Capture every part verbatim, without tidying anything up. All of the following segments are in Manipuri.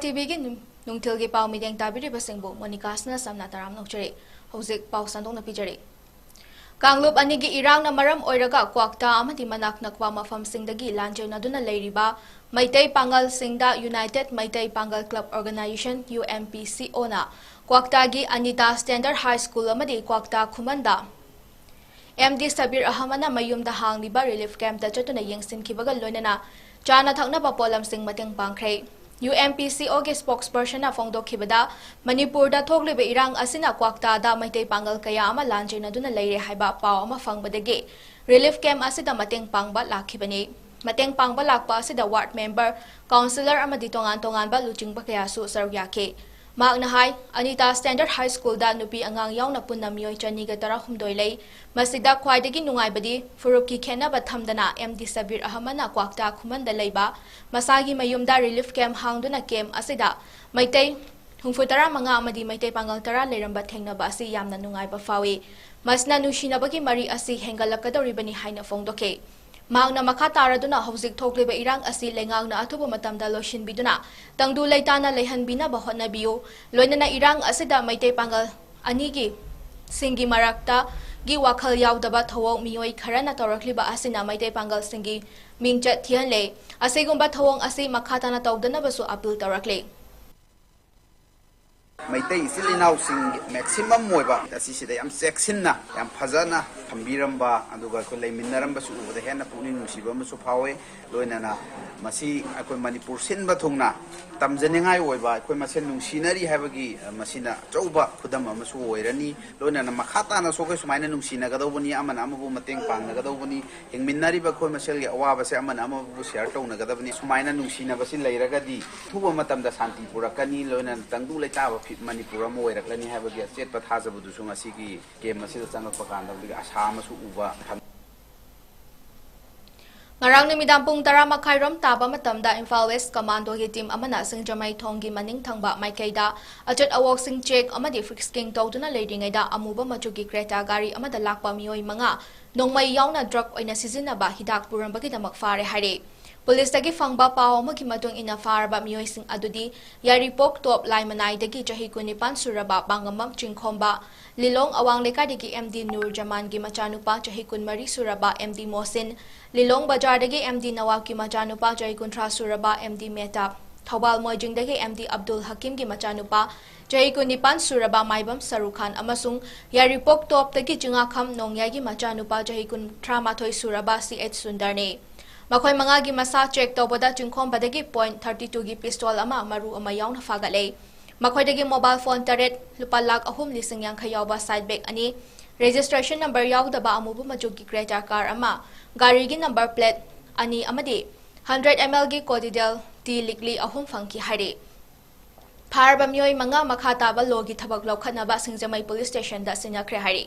ꯇꯤꯚꯤꯒꯤ ꯅꯨꯡ-, ꯅꯨꯡꯊꯤꯜꯒꯤ ꯄꯥꯎ ꯃꯤꯠꯌꯦꯡ ꯇꯥꯕꯤꯔꯤꯕꯁꯤꯡꯕꯨ ꯃꯣꯅꯤꯀꯥ ꯁꯅꯥꯁꯝꯅ ꯇꯔꯥꯝꯅ ꯑꯣꯛꯆꯔꯤ꯫ ꯍꯧꯖꯤꯛ ꯄꯥꯎ ꯁꯟꯗꯣꯛꯅ ꯄꯤꯖꯔꯤ꯫ ꯀꯥꯡꯂꯨꯞ ꯑꯅꯤꯒꯤ ꯏꯔꯥꯡꯅ ꯃꯔꯝ ꯑꯣꯏꯔꯒ ꯀ꯭ꯋꯥꯛꯇꯥ ꯑꯃꯗꯤ ꯃꯅꯥꯛ ꯅꯛꯄ ꯃꯐꯝꯁꯤꯡꯗꯒꯤ ꯂꯥꯟꯖꯦꯟꯅꯗꯨꯅ ꯂꯩꯔꯤꯕ ꯃꯩꯇꯩ ꯄꯥꯉꯜꯁꯤꯡꯗ United ꯃꯩꯇꯩ ꯄꯥꯉꯜ Club Organisation, UMPCO ꯅ ꯀ꯭ꯋꯥꯛꯇꯥꯒꯤ ꯑꯅꯤꯇꯥ Standard High School ꯑꯃꯗꯤ ꯀ꯭ꯋꯥꯛꯇꯥ ꯈꯨꯃꯟꯗ MD ꯁꯕꯤꯔ ꯑꯍꯃꯗꯅ ꯃꯌꯨꯝꯗ ꯍꯥꯡꯂꯤꯕ relief camp ꯇ ꯆꯠꯇꯨꯅ ꯌꯦꯡꯁꯤꯟꯈꯤꯕꯒ ꯂꯣꯏꯅꯅ ꯆꯥꯅ ꯊꯛꯅꯕ ꯄꯣꯠꯂꯝꯁꯤꯡ ꯃꯇꯦꯡ ꯄꯥꯡꯈ꯭ꯔꯦ꯫ UMPCO ꯒꯤ spokesperson ꯅ ꯐꯣꯡꯗꯣꯛꯈꯤꯕꯗ, ꯃꯅꯤꯄꯨꯔꯗ ꯊꯣꯛꯂꯤꯕ ꯏꯔꯥꯡ ꯑꯁꯤꯅ ꯀ꯭ꯋꯥꯛꯇꯥꯗ ꯃꯩꯇꯩ ꯄꯥꯉꯜ ꯀꯌꯥ ꯑꯃ ꯂꯥꯟꯖꯦꯟꯅꯗꯨꯅ ꯂꯩꯔꯦ ꯍꯥꯏꯕ ꯄꯥꯎ ꯑꯃ ꯐꯪꯕꯗꯒꯤ relief camp ꯑꯁꯤꯗ ꯃꯇꯦꯡ ꯄꯥꯡꯕ ꯂꯥꯛꯈꯤꯕꯅꯤ꯫ ꯃꯇꯦꯡ ꯄꯥꯡꯕ ꯂꯥꯛꯄ ꯑꯁꯤꯗ ward member, councillor ꯑꯃꯗꯤ ꯇꯣꯉꯥꯟ ꯇꯣꯉꯥꯟꯕ ꯂꯨꯆꯤꯡꯕ ꯀꯌꯥꯁꯨ ꯁꯔꯨꯛ ꯌꯥꯈꯤ꯫ ꯃꯍꯥꯛꯅ ꯍꯥꯏ, ꯑꯅꯤꯇꯥ Standard High School ꯗ ꯅꯨꯄꯤ ꯑꯉꯥꯡ ꯌꯥꯎꯅ ꯄꯨꯟꯅ ꯃꯤꯑꯣꯏ ꯆꯅꯤꯒ ꯇꯔꯥꯍꯨꯝꯗꯣꯏ ꯂꯩ꯫ ꯃꯁꯤꯗ ꯈ꯭ꯋꯥꯏꯗꯒꯤ ꯅꯨꯡꯉꯥꯏꯕꯗꯤ ꯐꯨꯔꯨꯞꯀꯤ ꯈꯦꯠꯅꯕ ꯊꯝꯗꯅ MD ꯁꯕꯤꯔ ꯑꯍꯃꯗꯅ ꯀ꯭ꯋꯥꯛꯇꯥ ꯈꯨꯃꯟꯗ ꯂꯩꯕ ꯃꯁꯥꯒꯤ ꯃꯌꯨꯝꯗ relief camp ꯍꯥꯡꯗꯨꯅ camp ꯑꯁꯤꯗ ꯃꯩꯇꯩ ꯍꯨꯝꯐꯨ ꯇꯔꯥ ꯃꯉꯥ ꯑꯃꯗꯤ ꯃꯩꯇꯩ ꯄꯥꯉꯜ ꯇꯔꯥ ꯂꯩꯔꯝꯕ ꯊꯦꯡꯅꯕ ꯑꯁꯤ ꯌꯥꯝꯅ ꯅꯨꯡꯉꯥꯏꯕ ꯐꯥꯎꯏ꯫ ꯃꯁꯤꯅ ꯅꯨꯡꯁꯤꯅꯕꯒꯤ ꯃꯔꯤ ꯑꯁꯤ ꯍꯦꯟꯒꯠꯂꯛꯀꯗꯧꯔꯤꯕꯅꯤ ꯍꯥꯏꯅ ꯐꯣꯡꯗꯣꯛꯈꯤ꯫ ꯃꯍꯥꯛꯅ ꯃꯈꯥ ꯇꯥꯔꯗꯨꯅ ꯍꯧꯖꯤꯛ ꯊꯣꯛꯂꯤꯕ ꯏꯔꯥꯡ ꯑꯁꯤ ꯂꯩꯉꯥꯛꯅ ꯑꯊꯨꯕ ꯃꯇꯝꯗ ꯂꯣꯏꯁꯤꯟꯕꯤꯗꯨꯅ ꯇꯪꯗꯨ ꯂꯩꯇꯥꯅ ꯂꯩꯍꯟꯕꯤꯅꯕ ꯍꯣꯠꯅꯕꯤꯌꯨ꯫ ꯂꯣꯏꯅꯅ ꯏꯔꯥꯡ ꯑꯁꯤꯗ ꯃꯩꯇꯩ ꯄꯥꯉꯜ ꯑꯅꯤꯒꯤ ꯁꯤꯡꯒꯤ ꯃꯔꯛꯇꯒꯤ ꯋꯥꯈꯜ ꯌꯥꯎꯗꯕ ꯊꯧꯑꯣꯡ ꯃꯤꯑꯣꯏ ꯈꯔꯅ ꯇꯧꯔꯛꯂꯤꯕ ꯑꯁꯤꯅ ꯃꯩꯇꯩ ꯄꯥꯉꯜꯁꯤꯡꯒꯤ ꯃꯤꯡꯆꯠ ꯊꯤꯍꯜꯂꯦ꯫ ꯑꯁꯤꯒꯨꯝꯕ ꯊꯧꯑꯣꯡ ꯑꯁꯤ ꯃꯈꯥ ꯇꯥꯅ ꯇꯧꯗꯅꯕꯁꯨ appeal ꯇꯧꯔꯛꯂꯤ꯫ ꯃꯩꯇꯩ ꯏꯆꯤꯜ ꯏꯅꯥꯎꯁꯤꯡ maximum ꯑꯣꯏꯕ ꯑꯁꯤꯁꯤꯗ ꯌꯥꯝ ꯆꯦꯛꯁꯤꯟꯅ, ꯌꯥꯝ ꯐꯖꯅ ꯊꯝꯕꯤꯔꯝꯕ, ꯑꯗꯨꯒ ꯑꯩꯈꯣꯏ ꯂꯩꯃꯤꯟꯅꯔꯝꯕꯁꯨ ꯎꯕꯗ ꯍꯦꯟꯅ ꯄꯨꯛꯅꯤꯡ ꯅꯨꯡꯁꯤꯕ ꯑꯃꯁꯨ ꯐꯥꯎꯋꯦ꯫ ꯂꯣꯏꯅꯅ ꯃꯁꯤ ꯑꯩꯈꯣꯏ ꯃꯅꯤꯄꯨꯔ ꯁꯤꯟꯕ ꯊꯨꯡꯅ ꯇꯝꯖꯅꯤꯡꯉꯥꯏ ꯑꯣꯏꯕ, ꯑꯩꯈꯣꯏ ꯃꯁꯦꯟ ꯅꯨꯡꯁꯤꯅꯔꯤ ꯍꯥꯏꯕꯒꯤ, ꯑ, ꯃꯁꯤꯅ ꯑꯆꯧꯕ ꯈꯨꯗꯝ ꯑꯃꯁꯨ ꯑꯣꯏꯔꯅꯤ꯫ ꯂꯣꯏꯅꯅ ꯃꯈꯥ ꯇꯥꯅꯁꯨ ꯑꯩꯈꯣꯏ ꯁꯨꯃꯥꯏꯅ ꯅꯨꯡꯁꯤꯅꯒꯗꯧꯕꯅꯤ, ꯑꯃꯅ ꯑꯃꯕꯨ ꯃꯇꯦꯡ ꯄꯥꯡꯅꯒꯗꯧꯕꯅꯤ, ꯍꯤꯡꯃꯤꯟꯅꯔꯤꯕ ꯑꯩꯈꯣꯏ ꯃꯁꯦꯜꯒꯤ ꯑꯋꯥꯕꯁꯦ ꯑꯃꯅ ꯑꯃꯕꯨ share ꯇꯧꯅꯒꯗꯕꯅꯤ꯫ ꯁꯨꯃꯥꯏꯅ ꯅꯨꯡꯁꯤꯅꯕꯁꯤ ꯂꯩꯔꯒꯗꯤ ꯑꯊꯨꯕ ꯃꯇꯝꯗ ꯁꯥꯟꯇꯤ ꯄꯨꯔꯛꯀꯅꯤ, ꯂꯣꯏꯅꯅ ꯇꯪꯗꯨ ꯂꯩꯇꯥꯕ ꯐꯤ-, ꯃꯅꯤꯄꯨꯔ ꯑꯃ ꯑꯣꯏꯔꯛꯂꯅꯤ ꯍꯥꯏꯕꯒꯤ ꯑꯆꯦꯠꯄ ꯊꯥꯖꯕꯗꯨꯁꯨ ꯉꯁꯤꯒꯤ camp ꯑꯁꯤꯗ ꯆꯪꯂꯛꯄ ꯀꯥꯟꯗ ꯍꯧꯖꯤꯛ ꯑꯁꯥ ꯑꯃꯁꯨ ꯎꯕ ꯐꯪ-, ꯉꯔꯥꯡ ꯅꯨꯃꯤꯗꯥꯡ ꯄꯨꯡ ꯇꯔꯥ ꯃꯈꯥꯏꯔꯣꯝ ꯇꯥꯕ ꯃꯇꯝꯗ ꯏꯝꯐꯥꯜ West Commando ꯒꯤ team ꯑꯃꯅ ꯁꯤꯡꯖꯃꯩ ꯊꯣꯡꯒꯤ ꯃꯅꯤꯡ ꯊꯪꯕ ꯃꯥꯏꯀꯩꯗ ꯑꯆꯠ ꯑꯋꯣꯛꯁꯤꯡ check ꯑꯃꯗꯤ frisking ꯇꯧꯗꯨꯅ ꯂꯩꯔꯤꯉꯩꯗ ꯑꯃꯨꯕ ꯃꯆꯨꯒꯤ Creta ꯒꯥꯔꯤ ꯑꯃꯗ ꯂꯥꯛꯄ ꯃꯤꯑꯣꯏ ꯃꯉꯥ ꯅꯣꯡꯃꯩ ꯌꯥꯎꯅ drug ꯑꯣꯏꯅ ꯁꯤꯖꯤꯟꯅꯕ ꯍꯤꯗꯥꯛ ꯄꯨꯔꯝꯕꯒꯤꯗꯃꯛ ꯐꯥꯔꯦ ꯍꯥꯏꯔꯦ꯫ ꯄꯨꯂꯤꯁꯇꯒꯤ ꯐꯪꯕ ꯄꯥꯎ ꯑꯃꯒꯤ ꯃꯇꯨꯡ ꯏꯟꯅ, ꯐꯥꯔꯕ ꯃꯤꯑꯣꯏꯁꯤꯡ ꯑꯗꯨꯗꯤ ꯌꯥꯏꯔꯤꯄꯣꯛ ꯇꯣꯞ ꯂꯥꯏꯃꯅꯥꯏꯗꯒꯤ ꯆꯍꯤ ꯀꯨꯟꯅꯤꯄꯥꯟ ꯁꯨꯔꯕ ꯄꯥꯡꯉꯝꯕꯝ ꯆꯤꯡꯈꯣꯝꯕ, ꯂꯤꯂꯣꯡ ꯑꯋꯥꯡ ꯂꯩꯀꯥꯏꯗꯒꯤ ꯑꯦꯝ ꯗꯤ ꯅꯨꯔ ꯖꯃꯥꯟꯒꯤ ꯃꯆꯥꯅꯨꯄꯥ ꯆꯍꯤ ꯀꯨꯟꯃꯔꯤ ꯁꯨꯔꯕ ꯑꯦꯝ ꯗꯤ ꯃꯣꯁꯤꯟ, ꯂꯤꯂꯣꯡ ꯕꯖꯥꯔꯗꯒꯤ ꯑꯦꯝ ꯗꯤ ꯅꯋꯥꯕꯀꯤ ꯃꯆꯥꯅꯨꯄꯥ ꯆꯍꯤ ꯀꯨꯟꯊ꯭ꯔꯥ ꯁꯨꯔꯕ ꯑꯦꯝ ꯗꯤ ꯃꯦꯍꯇꯥꯕ, ꯊꯧꯕꯥꯜ ꯃꯣꯏꯖꯤꯡꯗꯒꯤ ꯑꯦꯝ ꯗꯤ ꯑꯕꯗꯨꯜ ꯍꯀꯤꯝꯒꯤ ꯃꯆꯥꯅꯨꯄꯥ ꯆꯍꯤ ꯀꯨꯟꯅꯤꯄꯥꯟ ꯁꯨꯔꯕ ꯃꯥꯏꯕꯝ ꯁꯔꯨꯈꯥꯟ ꯑꯃꯁꯨꯡ ꯌꯥꯏꯔꯤꯄꯣꯛ ꯇꯣꯞꯇꯒꯤ ꯆꯤꯉꯥꯈꯝ ꯅꯣꯡꯌꯥꯏꯒꯤ ꯃꯆꯥꯅꯨꯄꯥ ꯆꯍꯤ ꯀꯨꯟꯊ꯭ꯔꯥ ꯃꯥꯊꯣꯏ ꯁꯨꯔꯕ ꯁꯤ ꯑꯩꯆ ꯁꯨꯟꯗꯔꯅꯤ꯫ ꯃꯈꯣꯏ ꯃꯉꯥꯒꯤ ꯃꯁꯥ ꯆꯦꯛ ꯇꯧꯕꯗ ꯆꯤꯡꯈꯣꯝꯕꯗꯒꯤ ꯄꯣꯏꯟꯠ ꯊꯥꯔꯇꯤ ꯇꯨꯒꯤ ꯄꯤꯁꯇꯣꯜ ꯑꯃ, ꯃꯔꯨ ꯑꯃ ꯌꯥꯎꯅ ꯐꯥꯒꯠꯂꯦ꯫ ꯃꯈꯣꯏꯗꯒꯤ ꯃꯣꯕꯥꯏꯜ ꯐꯣꯟ ꯇꯔꯦꯠ, ꯂꯨꯄꯥ ꯂꯥꯈ ꯑꯍꯨꯝ ꯂꯤꯁꯤꯡ ꯌꯥꯡꯈꯩ ꯌꯥꯎꯕ ꯁꯥꯏꯠ ꯕꯦꯒ ꯑꯅꯤ, ꯔꯦꯖꯤꯁꯇ꯭ꯔꯦꯁꯟ ꯅꯝꯕꯔ ꯌꯥꯎꯗꯕ ꯑꯃꯨꯕ ꯃꯆꯨꯒꯤ ꯀ꯭ꯔꯦꯇꯥ ꯀꯥꯔ ꯑꯃ, ꯒꯥꯔꯤꯒꯤ ꯅꯝꯕꯔ ꯄ꯭ꯂꯦꯠ ꯑꯅꯤ ꯑꯃꯗꯤ ꯍꯟꯗ꯭ꯔꯦꯠ ꯑꯦꯝ ꯑꯦꯜꯒꯤ ꯀꯣꯗꯤꯗꯦꯜ ꯇꯤ ꯂꯤꯛꯂꯤ ꯑꯍꯨꯝ ꯐꯪꯈꯤ ꯍꯥꯏꯔꯤ꯫ ꯐꯥꯔꯕ ꯃꯤꯑꯣꯏ ꯃꯉꯥ ꯃꯈꯥ ꯇꯥꯕ ꯂꯣꯒꯤ ꯊꯕꯛ ꯂꯧꯈꯠꯅꯕ ꯁꯤꯡꯖꯃꯩ ꯄꯨꯂꯤꯁ ꯁ꯭ꯇꯦꯁꯟꯗ ꯁꯤꯟꯅꯈ꯭ꯔꯦ ꯍꯥꯏꯔꯤ꯫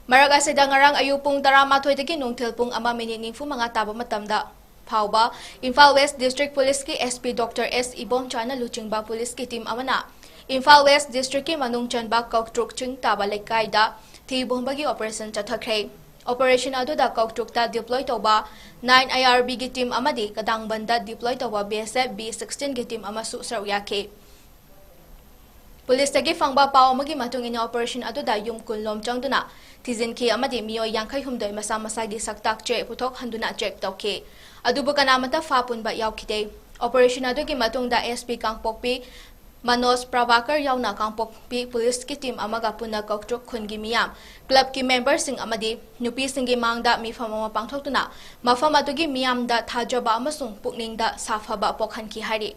ꯃꯔꯛ ꯑꯁꯤꯗ, ꯉꯔꯥꯡ ꯑꯌꯨꯛ ꯄꯨꯡ ꯇꯔꯥꯃꯥꯊꯣꯏꯗꯒꯤ ꯅꯨꯡꯊꯤꯜ ꯄꯨꯡ ꯑꯃ ꯃꯤꯅꯤꯠ ꯅꯤꯐꯨ ꯃꯉꯥ ꯇꯥꯕ ꯃꯇꯝꯗ ꯐꯥꯎꯕ ꯏꯝꯐꯥꯜ ꯋꯦꯁ ꯗꯤꯁꯇ꯭ꯔꯤꯛ ꯄꯨꯂꯤꯁꯀꯤ ꯑꯦꯁ ꯄꯤ ꯗꯣꯛꯇꯔ ꯑꯦꯁ ꯏꯕꯣꯝꯆꯥꯅ ꯂꯨꯆꯤꯡꯕ ꯄꯨꯂꯤꯁꯀꯤ ꯇꯤꯝ ꯑꯃꯅ ꯏꯝꯐꯥꯜ ꯋꯦꯁ ꯗꯤꯁꯇ꯭ꯔꯤꯛꯀꯤ ꯃꯅꯨꯡ ꯆꯟꯕ ꯀꯧꯇ꯭ꯔꯨꯛ ꯆꯤꯡ ꯇꯥꯕ ꯂꯩꯀꯥꯏꯗ ꯊꯤ ꯍꯨꯝꯕꯒꯤ ꯑꯣꯄꯔꯦꯁꯟ ꯆꯠꯊꯈ꯭ꯔꯦ꯫ ꯑꯣꯄꯔꯦꯁꯟ ꯑꯗꯨꯗ ꯀꯧꯇ꯭ꯔꯨꯛꯇ ꯗꯤꯄ꯭ꯂꯣꯏ ꯇꯧꯕ ꯅꯥꯏꯟ ꯑꯥꯏ ꯑꯥꯔ ꯕꯤꯒꯤ ꯇꯤꯝ ꯑꯃꯗꯤ ꯀꯗꯥꯡꯕꯟꯗ ꯗꯤꯄ꯭ꯂꯣꯏ ꯇꯧꯕ ꯕꯤ ꯑꯦꯁ ꯑꯦꯐ ꯕꯤ ꯁꯤꯛꯁꯇꯤꯟꯒꯤ ꯇꯤꯝ ꯑꯃꯁꯨ ꯁꯔꯨꯛ ꯌꯥꯈꯤ꯫ ꯄꯨꯂꯤꯁꯇꯒꯤ ꯐꯪꯕ ꯄꯥꯎ ꯑꯃꯒꯤ ꯃꯇꯨꯡ ꯏꯟꯅ, ꯑꯣꯄꯔꯦꯁꯟ ꯑꯗꯨꯗ ꯌꯨꯝ ꯀꯨꯟ ꯂꯣꯝ ꯆꯪꯗꯨꯅ ꯊꯤꯖꯤꯟꯈꯤ ꯑꯃꯗꯤ ꯃꯤꯑꯣꯏ ꯌꯥꯡꯈꯩ ꯍꯨꯝꯗꯣꯏ ꯃꯁꯥ ꯃꯁꯥꯒꯤ ꯁꯛꯇꯥꯛ ꯆꯦ ꯄꯨꯊꯣꯛꯍꯟꯗꯨꯅ ꯆꯦꯛ ꯇꯧꯈꯤ꯫ ꯑꯗꯨꯕꯨ ꯀꯅꯥꯃꯠꯇ ꯐꯥ ꯄꯨꯟꯕ ꯌꯥꯎꯈꯤꯗꯦ꯫ ꯑꯣꯄꯔꯦꯁꯟ ꯑꯗꯨꯒꯤ ꯃꯇꯨꯡꯗ ꯑꯦꯁ ꯄꯤ ꯀꯥꯡꯄꯣꯛꯄꯤ ꯃꯅꯣꯖ ꯄ꯭ꯔꯚꯥꯀꯔ ꯌꯥꯎꯅ ꯀꯥꯡꯄꯣꯛꯄꯤ ꯄꯨꯂꯤꯁꯀꯤ ꯇꯤꯝ ꯑꯃꯒ ꯄꯨꯟꯅ ꯀꯧꯇ꯭ꯔꯨꯛ ꯈꯨꯟꯒꯤ ꯃꯤꯌꯥꯝ, ꯀ꯭ꯂꯕꯀꯤ ꯃꯦꯝꯕꯔꯁꯤꯡ ꯑꯃꯗꯤ ꯅꯨꯄꯤꯁꯤꯡꯒꯤ ꯃꯥꯡꯗ ꯃꯤꯐꯝ ꯑꯃ ꯄꯥꯡꯊꯣꯛꯇꯨꯅ ꯃꯐꯝ ꯑꯗꯨꯒꯤ ꯃꯤꯌꯥꯝꯗ ꯊꯥꯖꯕ ꯑꯃꯁꯨꯡ ꯄꯨꯛꯅꯤꯡꯗ ꯁꯥꯐꯕ ꯄꯣꯛꯍꯟꯈꯤ ꯍꯥꯏꯔꯤ꯫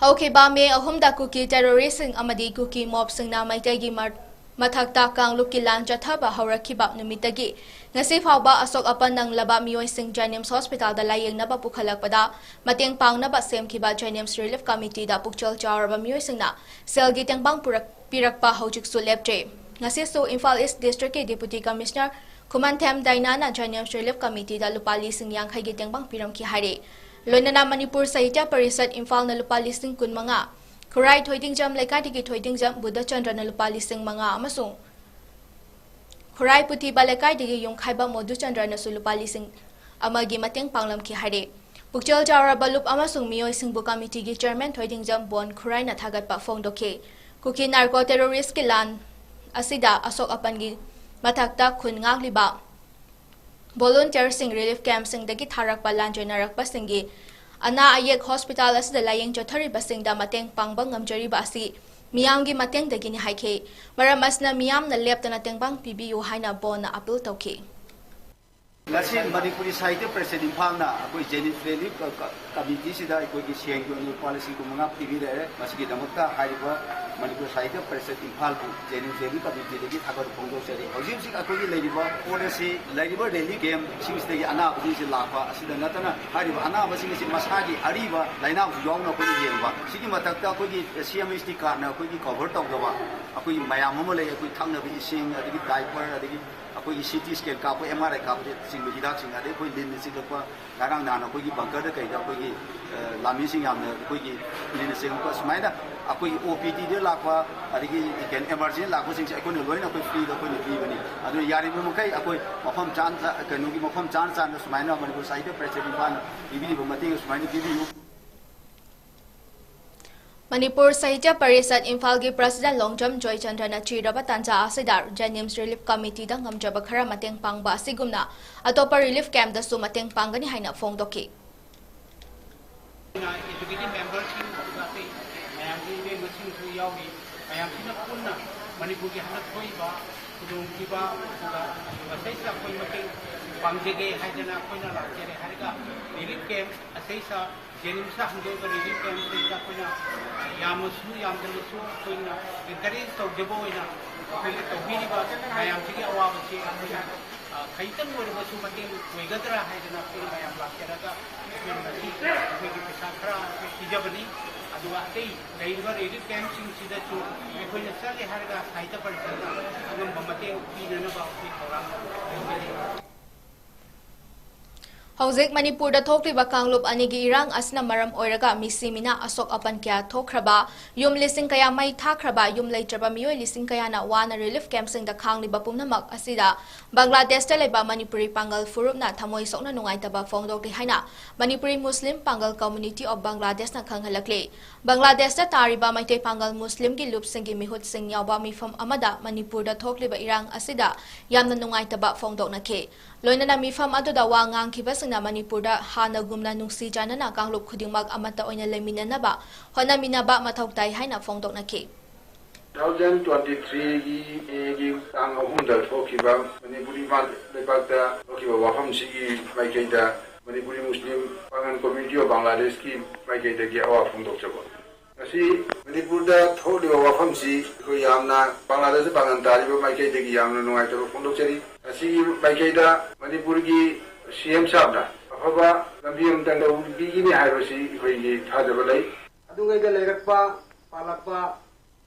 ꯍꯧꯈꯤꯕ ꯃꯦ ꯑꯍꯨꯝꯗ ꯀꯨꯀꯤ ꯇꯦꯔꯣꯔꯤꯁꯁꯤꯡ ꯑꯃꯗꯤ ꯀꯨꯀꯤ ꯃꯣꯕꯁꯤꯡꯅ ꯃꯩꯇꯩꯒꯤ ꯃꯔ-, ꯃꯊꯛꯇ ꯀꯥꯡꯂꯨꯞꯀꯤ ꯂꯥꯟ ꯆꯠꯊꯕ ꯍꯧꯔꯛꯈꯤꯕ ꯅꯨꯃꯤꯠꯇꯒꯤ ꯉꯁꯤ ꯐꯥꯎꯕ ꯑꯁꯣꯛ ꯑꯄꯟ ꯅꯪꯂꯕ ꯃꯤꯑꯣꯏꯁꯤꯡ ꯖꯦꯅꯤꯝꯁ ꯍꯣꯁꯄꯤꯇꯥꯜꯗ ꯂꯥꯌꯦꯡꯅꯕ ꯄꯨꯈꯠꯂꯛꯄꯗ ꯃꯇꯦꯡ ꯄꯥꯡꯅꯕ ꯁꯦꯝꯈꯤꯕ ꯖꯦꯅꯤꯝꯁ ꯔꯤꯂꯤꯐ ꯀꯃꯤꯇꯤꯗ ꯄꯨꯛꯆꯦꯜ ꯆꯥꯎꯔꯕ ꯃꯤꯑꯣꯏꯁꯤꯡꯅ ꯁꯦꯜꯒꯤ ꯇꯦꯡꯕꯥꯡ ꯄꯨꯔꯛ-, ꯄꯤꯔꯛꯄ ꯍꯧꯖꯤꯛꯁꯨ ꯂꯦꯞꯇ꯭ꯔꯤ꯫ ꯉꯁꯤꯁꯨ ꯏꯝꯐꯥꯜ ꯏꯁ ꯗꯤꯁꯇ꯭ꯔꯤꯛꯀꯤ ꯗꯤꯄꯨꯇꯤ ꯀꯃꯤꯁꯅꯔ ꯈꯨꯃꯟꯊꯦꯝ ꯗꯥꯏꯅꯥꯅ ꯖꯦꯅꯤꯝꯁ ꯔꯤꯂꯤꯐ ꯀꯃꯤꯇꯤꯗ ꯂꯨꯄꯥ ꯂꯤꯁꯤꯡ ꯌꯥꯡꯈꯩꯒꯤ ꯇꯦꯡꯕꯥꯡ ꯄꯤꯔꯝꯈꯤ ꯍꯥꯏꯔꯤ꯫ ꯂꯣꯏꯅꯅ ꯃꯅꯤꯄꯨꯔ ꯁꯥꯍꯤꯇ꯭ꯌ ꯄꯔꯤꯁꯠ ꯏꯝꯐꯥꯜꯅ ꯂꯨꯄꯥ ꯂꯤꯁꯤꯡ ꯀꯨꯟꯃꯉꯥ, ꯈꯨꯔꯥꯏ ꯊꯣꯏꯗꯤꯡꯖꯝ ꯂꯩꯀꯥꯏꯗꯒꯤ ꯊꯣꯏꯗꯤꯡꯖꯝ ꯕꯨꯙꯆꯟꯗ꯭ꯔꯅ ꯂꯨꯄꯥ ꯂꯤꯁꯤꯡ ꯃꯉꯥ ꯑꯃꯁꯨꯡ ꯈꯨꯔꯥꯏ ꯄꯨꯊꯤꯕ ꯂꯩꯀꯥꯏꯗꯒꯤ ꯌꯨꯝꯈꯥꯏꯕ ꯃꯣꯗꯨꯆꯟꯗ꯭ꯔꯅꯁꯨ ꯂꯨꯄꯥ ꯂꯤꯁꯤꯡ ꯑꯃꯒꯤ ꯃꯇꯦꯡ ꯄꯥꯡꯂꯝꯈꯤ ꯍꯥꯏꯔꯤ꯫ ꯄꯨꯛꯆꯦꯜ ꯆꯥꯎꯔꯕ ꯂꯨꯞ ꯑꯃꯁꯨꯡ ꯃꯤꯑꯣꯏꯁꯤꯡꯕꯨ ꯀꯃꯤꯇꯤꯒꯤ ꯆꯤꯌꯔꯃꯦꯟ ꯊꯣꯏꯗꯤꯡꯖꯝ ꯕꯣꯟ ꯈꯨꯔꯥꯏꯅ ꯊꯥꯒꯠꯄ ꯐꯣꯡꯗꯣꯛꯈꯤ꯫ ꯀꯨꯀꯤ ꯅꯥꯔꯀꯣ ꯇꯦꯔꯣꯔꯤꯁꯀꯤ ꯂꯥꯟ ꯑꯁꯤꯗ ꯑꯁꯣꯛ ꯑꯄꯟꯒꯤ ꯃꯊꯛꯇ ꯈꯨꯟ ꯉꯥꯛꯂꯤꯕ ꯚꯣꯂꯨꯟꯇꯤꯌꯔꯁꯤꯡ ꯔꯤꯂꯤꯐ ꯀꯦꯝꯞꯁꯤꯡꯗꯒꯤ ꯊꯥꯔꯛꯄ ꯂꯥꯟꯖꯦꯟꯅꯔꯛꯄꯁꯤꯡꯒꯤ ꯑꯅꯥ ꯑꯌꯦꯛ ꯍꯣꯁꯄꯤꯇꯥꯜ ꯑꯁꯤꯗ ꯂꯥꯌꯦꯡ ꯆꯠꯊꯔꯤꯕꯁꯤꯡꯗ ꯃꯇꯦꯡ ꯄꯥꯡꯕ ꯉꯝꯖꯔꯤꯕ ꯑꯁꯤ ꯃꯤꯌꯥꯝꯒꯤ ꯃꯇꯦꯡꯗꯒꯤꯅꯤ ꯍꯥꯏꯈꯤ꯫ ꯃꯔꯝ ꯑꯁꯤꯅ ꯃꯤꯌꯥꯝꯅ ꯂꯦꯞꯇꯅ ꯇꯦꯡꯕꯥꯡ ꯄꯤꯕꯤꯌꯨ ꯍꯥꯏꯅ ꯕꯣꯟꯅ ꯑꯄꯤꯜ ꯇꯧꯈꯤ꯫ ꯉꯁꯤ ꯃꯅꯤꯄꯨꯔꯤ ꯁꯥꯍꯤꯇ꯭ꯌ ꯄꯔꯤꯁꯠ ꯏꯝꯐꯥꯜꯅ ꯑꯩꯈꯣꯏ ꯖꯦꯅꯤꯝꯁ ꯔꯤꯂꯤꯐ ꯀ-, ꯀ-, ꯀꯃꯤꯇꯤꯁꯤꯗ ꯑꯩꯈꯣꯏꯒꯤ ꯁꯦꯜꯒꯤ ꯑꯣꯏꯅ ꯂꯨꯄꯥ ꯂꯤꯁꯤꯡ ꯀꯨꯟꯃꯉꯥ ꯄꯤꯕꯤꯔꯛꯑꯦ꯫ ꯃꯁꯤꯒꯤꯗꯃꯛꯇ ꯍꯥꯏꯔꯤꯕ ꯃꯅꯤꯄꯨꯔ ꯁꯥꯍꯤꯇ꯭ꯌ ꯄꯔꯤꯁꯠ ꯏꯝꯐꯥꯜꯕꯨ ꯖꯦꯅꯤꯝꯁ ꯔꯤꯂꯤꯐ ꯀꯃꯤꯇꯤꯗꯒꯤ ꯊꯥꯒꯠꯄ ꯐꯣꯡꯗꯣꯛꯆꯔꯤ꯫ ꯍꯧꯖꯤꯛ ꯍꯧꯖꯤꯛ ꯑꯩꯈꯣꯏꯒꯤ ꯂꯩꯔꯤꯕ ꯄꯣꯠ ꯑꯁꯤ ꯂꯩꯔꯤꯕ ꯔꯤꯂꯤꯐ ꯀꯦꯝꯞꯁꯤꯡꯁꯤꯗꯒꯤ ꯑꯅꯥꯕꯁꯤꯡꯁꯤ ꯂꯥꯛꯄ ꯑꯁꯤꯗ ꯅꯠꯇꯅ ꯍꯥꯏꯔꯤꯕ ꯑꯅꯥꯕꯁꯤꯡ ꯑꯁꯤ ꯃꯁꯥꯒꯤ ꯑꯔꯤꯕ ꯂꯥꯏꯅꯥꯁꯨ ꯌꯥꯎꯅ ꯑꯩꯈꯣꯏꯅ ꯌꯦꯡꯕ꯫ ꯁꯤꯒꯤ ꯃꯊꯛꯇ ꯑꯩꯈꯣꯏꯒꯤ ꯁꯤ ꯑꯦꯝ ꯑꯦꯁ ꯇꯤ ꯀꯥꯔꯗꯅ ꯑꯩꯈꯣꯏꯒꯤ ꯀꯣꯚꯔ ꯇꯧꯗꯕ ꯑꯩꯈꯣꯏꯒꯤ ꯃꯌꯥꯝ ꯑꯃ ꯂꯩ꯫ ꯑꯩꯈꯣꯏ ꯊꯛꯅꯕ ꯏꯁꯤꯡ, ꯑꯗꯒꯤ ꯗꯥꯏꯄꯔ, ꯑꯗꯒꯤ ꯑꯩꯈꯣꯏꯒꯤ ꯁꯤ ꯇꯤ ꯁ꯭ꯀꯦꯟ ꯀꯥꯞꯄ, ꯑꯦꯝ ꯑꯥꯔ ꯑꯥꯏ ꯀꯥꯞꯄꯗ ꯆꯤꯡꯕ ꯍꯤꯗꯥꯛꯁꯤꯡ, ꯑꯗꯩ ꯑꯩꯈꯣꯏ ꯂꯤꯟꯅ ꯆꯤꯛꯂꯛꯄ, ꯉꯔꯥꯡ ꯅꯍꯥꯟ ꯑꯩꯈꯣꯏꯒꯤ ꯕꯪꯀꯔꯗ ꯀꯩꯗ ꯑꯩꯈꯣꯏꯒꯤ, ꯑ, ꯂꯥꯟꯃꯤꯁꯤꯡ ꯌꯥꯝꯅ ꯑꯩꯈꯣꯏꯒꯤ ꯂꯤꯟꯅ ꯆꯤꯛꯂꯛꯄ, ꯁꯨꯃꯥꯏꯅ ꯑꯩꯈꯣꯏꯒꯤ ꯑꯣ ꯄꯤ ꯗꯤꯗ ꯂꯥꯛꯄ, ꯑꯗꯒꯤ ꯀꯩꯅꯣ, ꯏꯃꯥꯔꯖꯦꯟꯁꯤ ꯂꯥꯛꯄꯁꯤꯡꯁꯦ ꯑꯩꯈꯣꯏꯅ ꯂꯣꯏꯅ ꯑꯩꯈꯣꯏ ꯐ꯭ꯔꯤꯗ ꯑꯩꯈꯣꯏꯅ ꯄꯤꯕꯅꯤ꯫ ꯑꯗꯨꯅ ꯌꯥꯔꯤꯕ ꯃꯈꯩ ꯑꯩꯈꯣꯏ ꯃꯐꯝ ꯆꯥꯅ ꯆꯥ-, ꯀꯩꯅꯣꯒꯤ ꯃꯐꯝ ꯆꯥꯅ ꯆꯥꯅ ꯁꯨꯃꯥꯏꯅ ꯃꯅꯤꯄꯨꯔ ꯁꯥꯍꯤꯇ꯭ꯌ ꯄꯔꯤꯁꯠ ꯏꯝꯐꯥꯜꯅ ꯄꯤꯕꯤꯔꯤꯕ ꯃꯇꯦꯡ ꯁꯨꯃꯥꯏꯅ ꯄꯤꯕꯤꯌꯨ꯫ ꯃꯅꯤꯄꯨꯔ ꯁꯥꯍꯤꯇ꯭ꯌ ꯄꯔꯤꯁꯠ ꯏꯝꯐꯥꯜꯒꯤ ꯄ꯭ꯔꯁꯤꯗꯦꯟꯠ ꯂꯣꯡꯖꯝ ꯖꯣꯏꯆꯟꯗ꯭ꯔꯅ ꯆꯤꯔꯕ ꯇꯥꯟꯖꯥ ꯑꯁꯤꯗ ꯖꯦꯅꯤꯝꯁ ꯔꯤꯂꯤꯐ ꯀꯃꯤꯇꯤꯗ ꯉꯝꯖꯕ ꯈꯔ ꯃꯇꯦꯡ ꯄꯥꯡꯕ ꯑꯁꯤꯒꯨꯝꯅ ꯑꯇꯣꯞꯄ ꯔꯤꯂꯤꯐ ꯀꯦꯝꯞꯇꯁꯨ ꯃꯇꯦꯡ ꯄꯥꯡꯒꯅꯤ ꯍꯥꯏꯅ ꯐꯣꯡꯗꯣꯛꯈꯤ꯫ ꯑꯦꯛꯖꯤꯀ꯭ꯌꯨꯇꯤꯚ ꯃꯦꯝꯕꯔꯁꯤꯡ ꯑꯗꯨꯒ ꯑꯇꯩ ꯃꯌꯥꯝꯒꯤ ꯏꯕꯦꯝꯃꯁꯤꯡꯁꯨ ꯌꯥꯎꯔꯤ꯫ ꯃꯌꯥꯝꯁꯤꯅ ꯄꯨꯟꯅ ꯃꯅꯤꯄꯨꯔꯒꯤ ꯍꯟꯗꯛ ꯊꯣꯛꯏꯕ ꯈꯨꯗꯣꯡꯊꯤꯕ ꯑꯗꯨꯒ ꯃꯁꯤꯗꯩꯁꯤꯗ ꯑꯩꯈꯣꯏ ꯃꯇꯦꯡ ꯄꯥꯡꯖꯒꯦ ꯍꯥꯏꯗꯅ ꯑꯩꯈꯣꯏꯅ ꯂꯥꯛꯆꯔꯦ ꯍꯥꯏꯔꯒ ꯔꯤꯂꯤꯐ ꯀꯦꯝꯞ ꯑꯁꯤꯗꯩꯁꯤꯗ ꯖꯦꯅꯤꯝꯁꯇ ꯍꯥꯡꯗꯣꯛꯏꯕ ꯔꯤꯂꯤꯐ ꯀꯦꯝꯞꯁꯤꯗꯩꯗ ꯑꯩꯈꯣꯏꯅ ꯌꯥꯝꯃꯁꯨ ꯌꯥꯝꯗ꯭ꯔꯕꯁꯨ ꯑꯩꯈꯣꯏꯅ ꯑꯦꯟꯀꯔꯦꯖ ꯇꯧꯖꯕ ꯑꯣꯏꯅ ꯑꯩꯈꯣꯏꯒꯤ ꯇꯧꯕꯤꯔꯤꯕ ꯃꯌꯥꯝꯁꯤꯒꯤ ꯑꯋꯥꯕꯁꯤ ꯑꯩꯈꯣꯏꯅ ꯈꯖꯤꯛꯇꯪ ꯑꯣꯏꯔꯕꯁꯨ ꯃꯇꯦꯡ ꯑꯣꯏꯒꯗ꯭ꯔꯥ ꯍꯥꯏꯗꯅ ꯑꯩꯈꯣꯏ ꯃꯌꯥꯝ ꯂꯥꯛꯆꯔꯒ ꯑꯩꯈꯣꯏ ꯉꯁꯤ ꯑꯩꯈꯣꯏꯒꯤ ꯄꯩꯁꯥ ꯈꯔ ꯄꯤꯖꯕꯅꯤ꯫ ꯑꯗꯨꯒ ꯑꯇꯩ ꯂꯩꯔꯤꯕ ꯔꯤꯂꯤꯐ ꯀꯦꯝꯞꯁꯤꯡꯁꯤꯗꯁꯨ ꯑꯩꯈꯣꯏꯅ ꯆꯠꯂꯦ ꯍꯥꯏꯔꯒ ꯁꯥꯍꯤꯇ꯭ꯌ ꯄꯔꯤꯁꯠꯅ ꯑꯉꯝꯕ ꯃꯇꯦꯡ ꯄꯤꯅꯅꯕ ꯑꯩꯈꯣꯏ ꯊꯧꯔꯥꯡ ꯂꯧꯖꯔꯤ꯫ ꯍꯧꯖꯤꯛ ꯃꯅꯤꯄꯨꯔꯗ ꯊꯣꯛꯂꯤꯕ ꯀꯥꯡꯂꯨꯞ ꯑꯅꯤꯒꯤ ꯏꯔꯥꯡ ꯑꯁꯤꯅ ꯃꯔꯝ ꯑꯣꯏꯔꯒ ꯃꯤꯁꯤ ꯃꯤꯅꯥ, ꯑꯁꯣꯛ ꯑꯄꯟ ꯀꯌꯥ ꯊꯣꯛꯈ꯭ꯔꯕ, ꯌꯨꯝ ꯂꯤꯁꯤꯡ ꯀꯌꯥ ꯃꯩ ꯊꯥꯈ꯭ꯔꯕ, ꯌꯨꯝ ꯂꯩꯇ꯭ꯔꯕ ꯃꯤꯑꯣꯏ ꯂꯤꯁꯤꯡ ꯀꯌꯥꯅ ꯋꯥꯅ relief campꯁꯤꯡꯗ ꯈꯥꯡꯂꯤꯕ ꯄꯨꯝꯅꯃꯛ ꯑꯁꯤꯗ ꯕꯪꯒ꯭ꯂꯥꯗꯦꯁꯇ ꯂꯩꯕ ꯃꯅꯤꯄꯨꯔꯤ ꯄꯥꯡꯒꯜ ꯐꯨꯔꯨꯞꯅ ꯊꯃꯣꯏ ꯁꯣꯛꯅ ꯅꯨꯡꯉꯥꯏꯇꯕ ꯐꯣꯡꯗꯣꯛꯂꯤ ꯍꯥꯏꯅ ꯃꯅꯤꯄꯨꯔꯤ ꯃꯨꯁꯂꯤꯝ ꯄꯥꯡꯒꯜ Community of Bangladeshꯅ ꯈꯪꯍꯜꯂꯛꯂꯤ꯫ ꯕꯪꯒ꯭ꯂꯥꯗꯦꯁꯇ ꯇꯥꯔꯤꯕ ꯃꯩꯇꯩ ꯄꯥꯡꯒꯜ ꯃꯨꯁꯂꯤꯝꯒꯤ ꯂꯨꯞꯁꯤꯡꯒꯤ ꯃꯤꯍꯨꯠꯁꯤꯡ ꯌꯥꯎꯕ ꯃꯤꯐꯝ ꯑꯃꯗ ꯃꯅꯤꯄꯨꯔꯗ ꯊꯣꯛꯂꯤꯕ ꯏꯔꯥꯡ ꯑꯁꯤꯗ ꯌꯥꯝꯅ ꯅꯨꯡꯉꯥꯏꯇꯕ ꯐꯣꯡꯗꯣꯛꯅꯈꯤ꯫ ꯂꯣꯏꯅꯅ ꯃꯤꯐꯝ ꯑꯗꯨꯗ ꯋꯥ ꯉꯥꯡꯈꯤꯕꯁꯤꯡꯅ ꯃꯅꯤꯄꯨꯔꯗ ꯍꯥꯟꯅꯒꯨꯝꯅ ꯅꯨꯡꯁꯤ ꯆꯥꯟꯅꯅ ꯀꯥꯡꯂꯨꯞ ꯈꯨꯗꯤꯡꯃꯛ ꯑꯃꯠꯇ ꯑꯣꯏꯅ ꯂꯩꯃꯤꯟꯅꯅꯕ ꯍꯣꯠꯅꯃꯤꯟꯅꯕ ꯃꯊꯧ ꯇꯥꯏ ꯍꯥꯏꯅ ꯐꯣꯡꯗꯣꯛꯅꯈꯤ꯫ Two thousand twenty-threeꯒꯤ ꯃꯦꯒꯤ ꯇꯥꯡ ꯑꯍꯨꯝꯗ ꯊꯣꯛꯈꯤꯕ ꯃꯅꯤꯄꯨꯔ ꯏꯃꯥ ꯂꯩꯕꯥꯛꯇ ꯊꯣꯛꯈꯤꯕ ꯋꯥꯐꯝꯁꯤꯒꯤ ꯃꯥꯏꯀꯩꯗ ꯃꯅꯤꯄꯨꯔꯤ ꯃꯨꯁꯂꯤꯝ ꯄꯥꯡꯒꯜ Community of Bangladeshꯀꯤ ꯃꯥꯏꯀꯩꯗꯒꯤ ꯑꯋꯥ ꯐꯣꯡꯗꯣꯛꯆꯕ꯫ ꯉꯁꯤ ꯃꯅꯤꯄꯨꯔꯗ ꯊꯣꯛꯂꯤꯕ ꯋꯥꯐꯝꯁꯤ ꯑꯩꯈꯣꯏ ꯌꯥꯝꯅ ꯕꯪꯒ꯭ꯂꯥꯗꯦꯁꯇ ꯄꯥꯡꯒꯜ ꯇꯥꯔꯤꯕ ꯃꯥꯏꯀꯩꯗꯒꯤ ꯌꯥꯝꯅ ꯅꯨꯡꯉꯥꯏꯇꯕ ꯐꯣꯡꯗꯣꯛꯆꯔꯤ꯫ ꯑꯁꯤꯒꯤ ꯃꯥꯏꯀꯩꯗ ꯃꯅꯤꯄꯨꯔꯒꯤ CM ꯁꯥꯕꯅ ꯑꯐꯕ ꯂꯝꯕꯤ ꯑꯃꯇꯪ ꯂꯧꯕꯤꯒꯅꯤ ꯍꯥꯏꯕꯁꯤ ꯑꯩꯈꯣꯏꯒꯤ ꯊꯥꯖꯕ ꯂꯩ꯫ ꯑꯗꯨꯉꯩꯗ ꯂꯩꯔꯛꯄ, ꯄꯥꯜꯂꯛꯄ,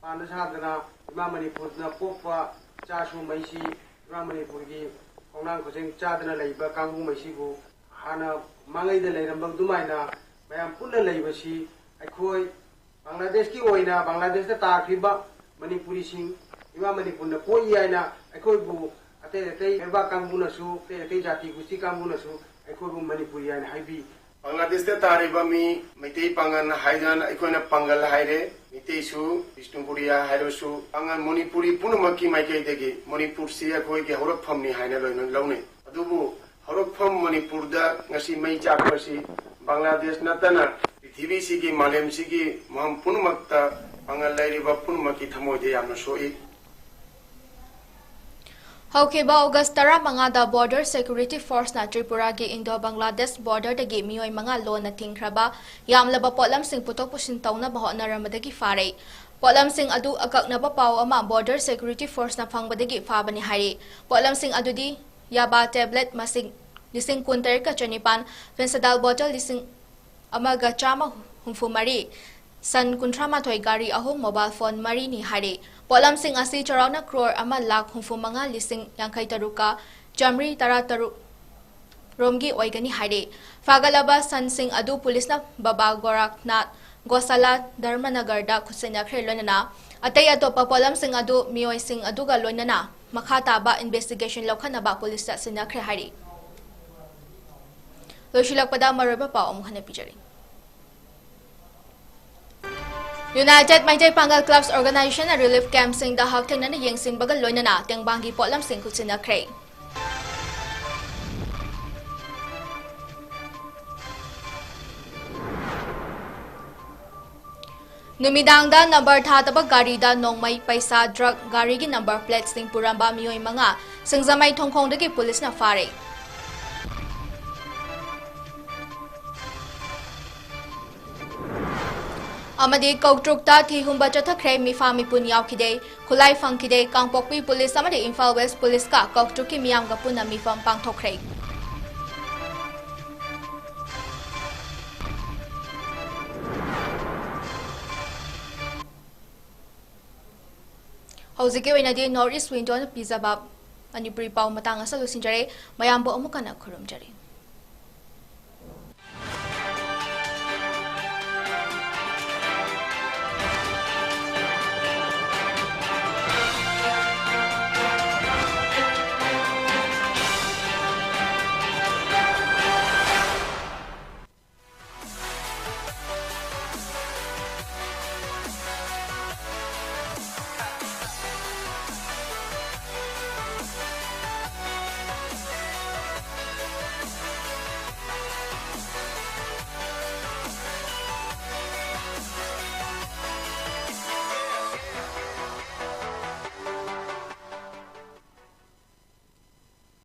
ꯄꯥꯟꯗ ꯁꯥꯗꯅ ꯏꯃꯥ ꯃꯅꯤꯄꯨꯔꯅ ꯄꯣꯛꯄ ꯏꯆꯥꯁꯨ ꯃꯩꯁꯤ, ꯏꯃꯥ ꯃꯅꯤꯄꯨꯔꯒꯤ ꯈꯣꯡꯅꯥꯡ ꯈꯨꯖꯦꯡ ꯆꯥꯗꯅ ꯂꯩꯕ ꯀꯥꯡꯕꯨꯉꯩꯁꯤꯕꯨ ꯍꯥꯟꯅ ꯃꯃꯥꯡꯉꯩꯗ ꯂꯩꯔꯝꯕ ꯑꯗꯨꯃꯥꯏꯅ ꯃꯌꯥꯝ ꯄꯨꯟꯅ ꯂꯩꯕꯁꯤ ꯑꯩꯈꯣꯏ ꯕꯪꯒ꯭ꯂꯥꯗꯦꯁꯀꯤ ꯑꯣꯏꯅ ꯕꯪꯒ꯭ꯂꯥꯗꯦꯁꯇ ꯇꯥꯈ꯭ꯔꯤꯕ ꯃꯅꯤꯄꯨꯔꯤꯁꯤꯡ ꯏꯃꯥ ꯃꯅꯤꯄꯨꯔꯅ ꯄꯣꯛꯏ ꯍꯥꯏꯅ ꯑꯩꯈꯣꯏꯕꯨ ꯑꯇꯩ ꯑꯇꯩ ꯂꯩꯕꯥꯛ ꯀꯥꯡꯕꯨꯅꯁꯨ, ꯑꯇꯩ ꯑꯇꯩ ꯖꯥꯇꯤ ꯒꯨꯁꯇꯤ ꯀꯥꯡꯕꯨꯅꯁꯨ ꯑꯩꯈꯣꯏꯕꯨ ꯃꯅꯤꯄꯨꯔꯤ ꯍꯥꯏꯅ ꯍꯥꯏꯕꯤ꯫ ꯕꯪꯒ꯭ꯂꯥꯗꯦꯁꯇ ꯇꯥꯔꯤꯕ ꯃꯤ ꯃꯩꯇꯩ ꯄꯥꯡꯒꯜ ꯍꯥꯏꯗꯅ ꯑꯩꯈꯣꯏꯅ ꯄꯥꯡꯒꯜ ꯍꯥꯏꯔꯦ, ꯃꯩꯇꯩꯁꯨ, ꯕꯤꯁꯅꯨꯄꯨꯔꯤꯌꯥ ꯍꯥꯏꯔꯁꯨ, ꯄꯥꯡꯒꯜ ꯃꯅꯤꯄꯨꯔꯤ ꯄꯨꯝꯅꯃꯛꯀꯤ ꯃꯥꯏꯀꯩꯗꯒꯤ ꯃꯅꯤꯄꯨꯔꯁꯤ ꯑꯩꯈꯣꯏꯒꯤ ꯍꯧꯔꯛꯐꯝꯅꯤ ꯍꯥꯏꯅ ꯂꯣꯏꯅ ꯂꯧꯅꯩ꯫ ꯑꯗꯨꯕꯨ ꯍꯧꯔꯛꯐꯝ ꯃꯅꯤꯄꯨꯔꯗ ꯉꯁꯤ ꯃꯩ ꯆꯥꯛꯄꯁꯤ ꯕꯪꯒ꯭ꯂꯥꯗꯦꯁ ꯅꯠꯇꯅ ꯄ꯭ꯔꯤꯊꯤꯕꯤꯁꯤꯒꯤ, ꯃꯥꯂꯦꯝꯁꯤꯒꯤ ꯃꯐꯝ ꯄꯨꯝꯅꯃꯛꯇ ꯄꯥꯡꯒꯜ ꯂꯩꯔꯤꯕ ꯄꯨꯝꯅꯃꯛꯀꯤ ꯊꯃꯣꯏꯗ ꯌꯥꯝꯅ ꯁꯣꯛꯏ꯫ ꯍꯧꯈꯤꯕ ꯑꯣꯒꯁ ꯇꯔꯥꯃꯉꯥꯗ Border Security Forceꯅ ꯇ꯭ꯔꯤꯄꯨꯔꯥꯒꯤ Indo Bangladesh borderꯗꯒꯤ ꯃꯤꯑꯣꯏ ꯃꯉꯥ ꯂꯣꯟꯅ ꯊꯤꯡꯈ꯭ꯔꯕ ꯌꯥꯝꯂꯕ ꯄꯣꯠꯂꯝꯁꯤꯡ ꯄꯨꯊꯣꯛ ꯄꯨꯁꯤꯟ ꯇꯧꯅꯕ ꯍꯣꯠꯅꯔꯝꯕꯗꯒꯤ ꯐꯥꯔꯦ꯫ ꯄꯣꯠꯂꯝꯁꯤꯡ ꯑꯗꯨ ꯑꯀꯛꯅꯕ ꯄꯥꯎ ꯑꯃ Border Security Forceꯅ ꯐꯪꯕꯗꯒꯤ ꯐꯥꯕꯅꯤ ꯍꯥꯏꯔꯤ꯫ ꯄꯣꯠꯂꯝꯁꯤꯡ ꯑꯗꯨꯗꯤ ꯌꯥꯕꯥ ꯇꯦꯕ꯭ꯂꯦꯠ ꯃꯁꯤꯡ ꯂꯤꯁꯤꯡ ꯀꯨꯟꯇꯔꯦꯠꯀ ꯆꯅꯤꯄꯥꯟ, ꯐꯦꯟꯁꯤꯗꯥꯜ ꯕꯣꯇꯜ ꯂꯤꯁꯤꯡ ꯑꯃꯒ ꯆꯥꯝꯃ ꯍꯨꯝꯐꯨ ꯃꯔꯤ, ꯁꯟ ꯀꯨꯟꯊ꯭ꯔꯥ ꯃꯥꯊꯣꯏ, ꯒꯥꯔꯤ ꯑꯍꯨꯝ, ꯃꯣꯕꯥꯏꯜ ꯐꯣꯟ ꯃꯔꯤꯅꯤ ꯍꯥꯏꯔꯤ꯫ ꯄꯣꯠꯂꯝꯁꯤꯡ ꯑꯁꯤ ꯆꯥꯎꯔꯥꯛꯅ ꯀ꯭ꯔꯣꯔ ꯑꯃ ꯂꯥꯈ ꯍꯨꯝꯐꯨ ꯃꯉꯥ ꯂꯤꯁꯤꯡ ꯌꯥꯡꯈꯩ ꯇꯔꯨꯛꯀ ꯆꯥꯃꯔꯤ ꯇꯔꯥ ꯇꯔꯨꯛ ꯔꯣꯝꯒꯤ ꯑꯣꯏꯒꯅꯤ ꯍꯥꯏꯔꯤ꯫ ꯐꯥꯒꯠꯂꯕ ꯁꯟꯁꯤꯡ ꯑꯗꯨ ꯄꯨꯂꯤꯁꯅ ꯕꯕꯥ ꯒꯣꯔꯥꯈꯅꯥꯊ ꯒꯣꯁꯥꯂꯥ ꯙꯔꯃꯅꯒꯔꯗ ꯈꯨꯠꯁꯤꯟꯅꯈ꯭ꯔꯦ, ꯂꯣꯏꯅꯅ ꯑꯇꯩ ꯑꯇꯣꯞꯄ ꯄꯣꯠꯂꯝꯁꯤꯡ ꯑꯗꯨ ꯃꯤꯑꯣꯏꯁꯤꯡ ꯑꯗꯨꯒ ꯂꯣꯏꯅꯅ ꯃꯈꯥ ꯇꯥꯕ investigation ꯂꯧꯈꯠꯅꯕ ꯄꯨꯂꯤꯁꯇ ꯁꯤꯟꯅꯈ꯭ꯔꯦ ꯍꯥꯏꯔꯤ꯫ ꯂꯣꯏꯁꯤꯜꯂꯛꯄꯗ ꯃꯔꯨꯑꯣꯏꯕ ꯄꯥꯎ ꯑꯃꯨꯛ ꯍꯟꯅ ꯄꯤꯖꯔꯤ꯫ United ꯃꯩꯇꯩ ꯄꯥꯡꯒꯜ Clubs Organization ꯅ relief camp ꯁꯤꯡꯗ ꯍꯛꯊꯦꯡꯅꯅ ꯌꯦꯡꯁꯤꯟꯕꯒ ꯂꯣꯏꯅꯅ ꯇꯦꯡꯕꯥꯡꯒꯤ ꯄꯣꯠꯂꯝꯁꯤꯡ ꯈꯨꯠꯁꯤꯟꯅꯈ꯭ꯔꯦ꯫ ꯅꯨꯃꯤꯗꯥꯡꯗ number ꯊꯥꯗꯕ ꯒꯥꯔꯤꯗ ꯅꯣꯡꯃꯩ, ꯄꯩꯁꯥ, drug, ꯒꯥꯔꯤꯒꯤ number plate ꯁꯤꯡ ꯄꯨꯔꯝꯕ ꯃꯤꯑꯣꯏ ꯃꯉꯥ ꯁꯤꯡꯖꯃꯩ ꯊꯣꯡꯈꯣꯡꯗꯒꯤ ꯄꯨꯂꯤꯁꯅ ꯐꯥꯔꯦ꯫ ꯑꯃꯗꯤ ꯀꯧꯇ꯭ꯔꯨꯛꯇ ꯊꯤ ꯍꯨꯝꯕ ꯆꯠꯊꯈ꯭ꯔꯦ, ꯃꯤꯐꯥ ꯃꯤꯄꯨꯟ ꯌꯥꯎꯈꯤꯗꯦ꯫ ꯈꯨꯠꯂꯥꯏ ꯐꯪꯈꯤꯗꯦ꯫ ꯀꯥꯡꯄꯣꯛꯄꯤ ꯄꯨꯂꯤꯁ ꯑꯃꯗꯤ ꯏꯝꯐꯥꯜ ꯋꯦꯁ ꯄꯨꯂꯤꯁꯀ ꯀꯧꯇ꯭ꯔꯨꯛꯀꯤ ꯃꯤꯌꯥꯝꯒ ꯄꯨꯟꯅ ꯃꯤꯐꯝ ꯄꯥꯡꯊꯣꯛꯈ꯭ꯔꯦ꯫ ꯍꯧꯖꯤꯛꯀꯤ ꯑꯣꯏꯅꯗꯤ North East Window ꯅ ꯄꯤꯖꯕ ꯃꯅꯤꯄꯨꯔꯤ ꯄꯥꯎ ꯃꯇꯥꯡ ꯑꯁꯤꯗ ꯂꯣꯏꯁꯤꯟꯖꯔꯦ꯫ ꯃꯌꯥꯝꯕꯨ ꯑꯃꯨꯛ ꯍꯟꯅ ꯈꯨꯔꯨꯝꯖꯔꯤ꯫